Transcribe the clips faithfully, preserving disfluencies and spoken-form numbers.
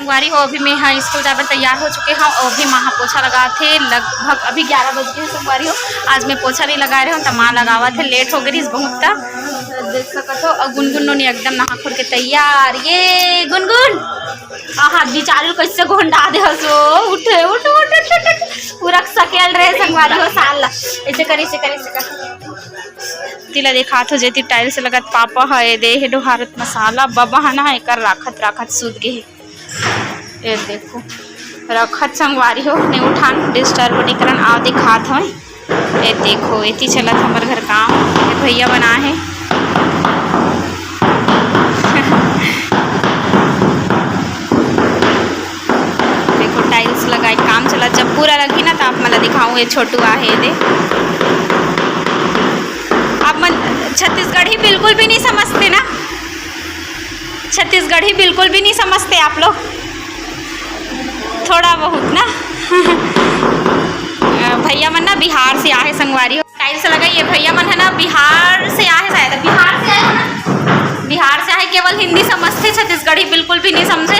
संगवारी हो, अभी मैं यहाँ स्कूल जाए बर तैयार हो चुके हूँ और अभी माँ पोछा लगाथे। लगभग अभी ग्यारह बज गए हैं संगवारी हो। आज मैं पोछा नहीं लगा रहे हूँ, तो माँ लगावत हे, लेट हो गई बहुत। तक देख सकत हो, और गुनगुन नोनी एकदम नहा खोर के तैयार। ये गुनगुन, आहा, बिचारी कैसे गोंडा दे हसो। उठे, उठ, उठ, उठ, उठ, उठ। पूरा सकेल रहे संगवारी हो साल ला। ऐसे कर, ऐसे कर, ऐसे कर। तिला दिखात हो जेती टाइल्स लगत पापा ह, ए दे हे डोहारत मसाला, बबा ह ना एकर राखत राखत सूत गे हे। ए देखो, रखत संगवारी हो, ने उठान डिस्टर्ब नहीं करन, आओ दिखात हवे। ए देखो, एती चलत हमर घर काम, ए भैया बना हे। देखो, टाइल्स लगाए काम चलत, जब पूरा लगही ना, तो आप मन ला दिखाऊं। ये छोटू आहे, दे आप मन छत्तीसगढ़ी बिल्कुल भी नहीं समझते ना, छत्तीसगढ़ी बिल्कुल भी नहीं समझते आप लोग, थोड़ा बहुत ना। अ, भैया मन ना बिहार से आहे संगवारी हो। टाइल्स लगाई, ये भैया मन है ना बिहार से आहे, शायद बिहार से आहे ना, बिहार से आहे। केवल हिंदी समझते, छत्तीसगढ़ी बिल्कुल भी नहीं समझे।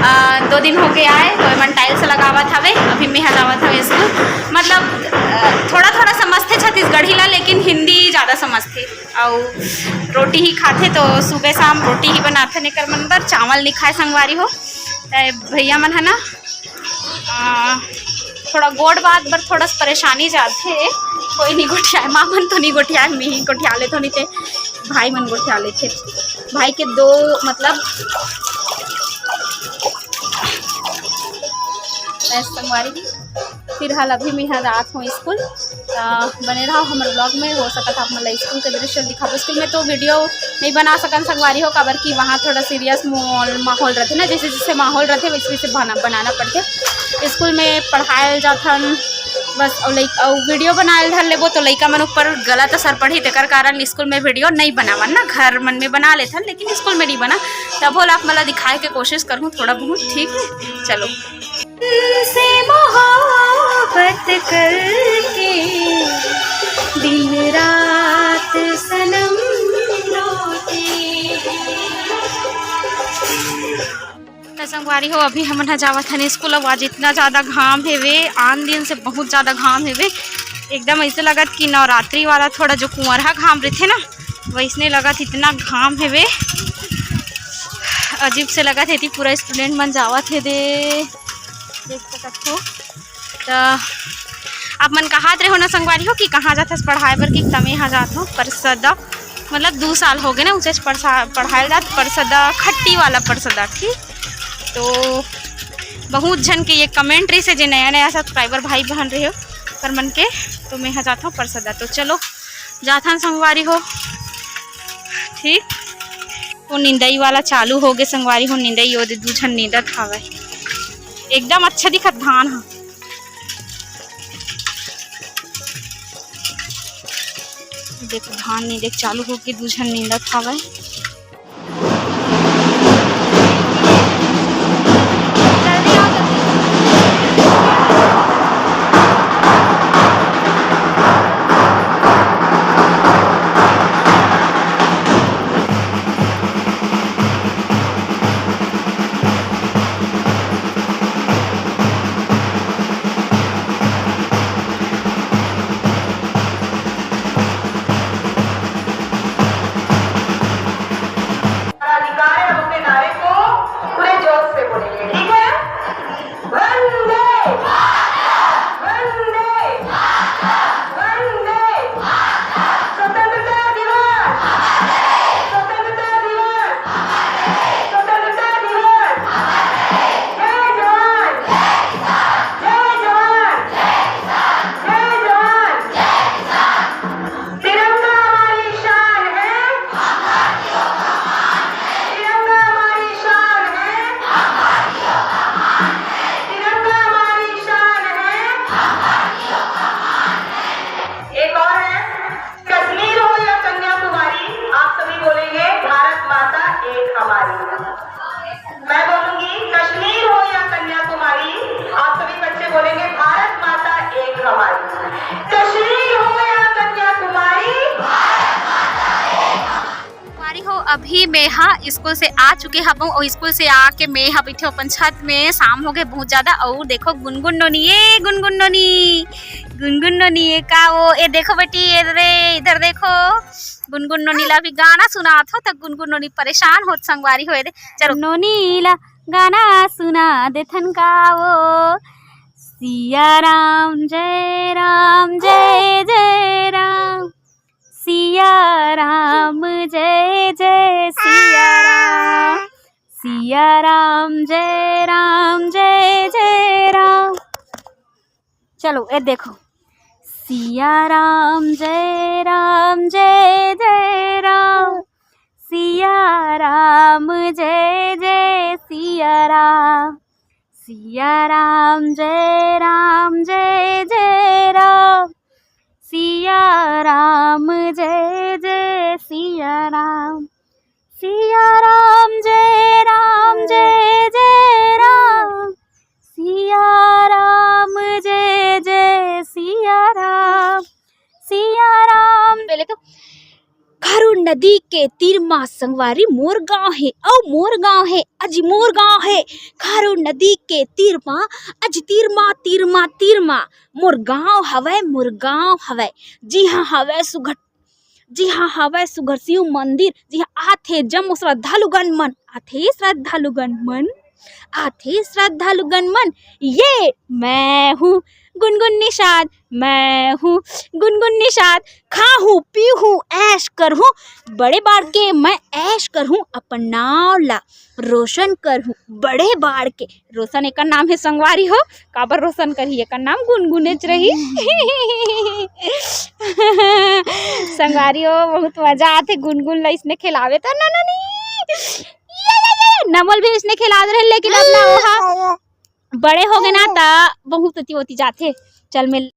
अ, दो दिन हो गए आए तो मन टाइल्स लगावत हवे। अभी मैं जावत हवे स्कूल, मतलब अ, थोड़ा थोड़ा समझते छत्तीसगढ़ी ला, लेकिन हिंदी ज़्यादा समझते। अउ रोटी ही खाथे तो सुबह शाम रोटी ही बनाथे, एकर मन बर चावल नहीं खाए संगवारी हो। त भैया मन है ना, आ, थोड़ा गोड़ बात बर थोड़ा सा परेशानी जाथे, कोई नहीं गोठियाए, माँ मन तो नहीं गोठियाए, मैं ही गोठिया लेथों, नहीं ते भाई मन गोठिया लेथे। भाई के दो मतलब भैंस संगवारी। फिलहाल अभी मैं यहाँ जात हूँ स्कूल। त बने रहो हमर ब्लॉग में, हो सकत आप मन ला स्कूल के दृश्य दिखाबो। स्कूल में तो वीडियो नहीं बना सकन संगवारी हो, काबर कि वहाँ थोड़ा सीरियस माहौल, माहौल रहथे ना, जैसे जैसे माहौल रहथे वैसे वैसे बना, बनाना पड़थे। स्कूल में पढ़ायल जाथन बस, अउ लइक-, अउ वीडियो बनायल धर लेबो तो लइका मन ऊपर गलत असर पड़ही, तेकर कारण स्कूल में वीडियो नहीं बनावन ना, घर मन में बना लेथन, लेकिन स्कूल में नहीं बना। तभो ला आप मन ला दिखाए के कोशिश करहूँ थोड़ा बहुत, ठीक है, चलो। से मोहब्बत करके दिन रात सनम रोते हैं। त संगवारी हो, अभी हमन ह जावत हन स्कूल। अब आज इतना ज़्यादा घाम हेवे, आन दिन से बहुत ज़्यादा घाम हेवे। एकदम ऐसे लगत कि नवरात्रि वाला थोड़ा जो कुंवरहा घाम रहिथे ना, वैसने लगत, इतना घाम हेवे, अजीब से लगत हे। एती पूरा स्टूडेंट मन जावत हे दे, देख सकत हो। त आप मन कहात रहो ना संगवारी हो कि कहाँ जाथस पढ़ाए बर, कि तमे यहाँ जात हो परसदा, मतलब दू साल हो गए ना उचेच पढ़सा-, पढ़ाए जात परसदा, खट्टी वाला परसदा, ठीक। तो बहुत झन के ये कमेंट रही से जे नया नया सब्सक्राइबर भाई बहन रहे हो कर मन के, तो मैं यहाँ जात हूँ परसदा। तो चलो जाथन संगवारी हो, ठीक। वो निंदई वाला चालू हो गए संगवारी हो, निंदई ओदे दू झन निंदत हावय, एकदम अच्छा दिखत धान ह। देखो धान निंदे चालू हो के दू झन निंदत हावय। अधिकार है, हम अपने नारे को पूरे जोश से बोलेंगे, ठीक है? वंदे, वंदे, वंदे, स्वतंत्रता दिवस, स्वतंत्रता दिवस, स्वतंत्रता दिवस, जय जवान, जय जवान, जय जवान। तिरंगा हमारी शान है। तिरंगा हमारी शान है। तिरंगा हमारी शान है। एक और है, कश्मीर हो या कन्याकुमारी, आप सभी बोलेंगे, भारत माता एक हमारी। मैं बोलूंगी, कश्मीर हो या कन्याकुमारी, आप सभी बच्चे बोलेंगे, भारत माता एक हमारी। कश्मीर हो या कन्याकुमारी। संगवारी हो, अभी मैं हा स्कूल से आ चुके हवं अउ स्कूल से आके मैं हा बइठे अपन छत में। शाम हो गए बहुत ज्यादा। अउ देखो गुनगुन नोनी, ये गुनगुन नोनी, गुनगुन नोनी, ये का वो, ये देखो बेटी, ये रे, इधर देखो, गुनगुन नोनी ला अभी गाना सुनात हो, त गुनगुन नोनी परेशान होत संगवारी हो। ये दे, चलो नोनी ला गाना सुना देथन का वो। सिया राम जय राम जय जय राम, सिया राम जय जय सिया राम, सिया राम जय राम जय जय राम। चलो ये देखो, सिया राम जय राम जय जय राम, सिया राम जय जय सिया राम, सिया राम जय राम जय जय राम, सिया राम जय जय सिया राम, सिया राम जय राम जय जय राम, सिया राम जय जय सिया राम, सिया राम। पहले तो खारून नदी के तीर मा संगवारी मोर गांव हे, अउ मोर गांव हे, अजी मोर गांव हे। खारून नदी के तीर मा, अजी तीर मा, तीर मा, तीर मा मोर गांव हवय, मोर गांव हवय। जिहां हवय सुघट, जिहां हवय सुघर शिव मंदिर, जिहां आथे जम्मो श्रद्धालुगण मन, आथे श्रद्धालुगण मन, आथे श्रद्धालुगण मन। ये मैं हूँ गुनगुन निषाद, मैं हूँ गुनगुन निषाद। खाहूँ पीहूँ ऐश करहूँ, बड़े बाढ़ के मैं ऐश करहूँ, अपन नाव ला रोशन करहूँ, बड़े बाढ़ के। रोशन एकर नाम हे संगवारी हो, काबर रोशन करही, एकर नाम गुनगुनेच रही। संगवारी हो, बहुत मजा आथे गुनगुन ला इसने खिलावे त ना, ना, नहीं। ये, ये, ये, नमल भी इसने खिलात रहे, लेकिन अब ना ओहा बड़े हो गए ना, त बहुत अति होती जाथे। चल मिल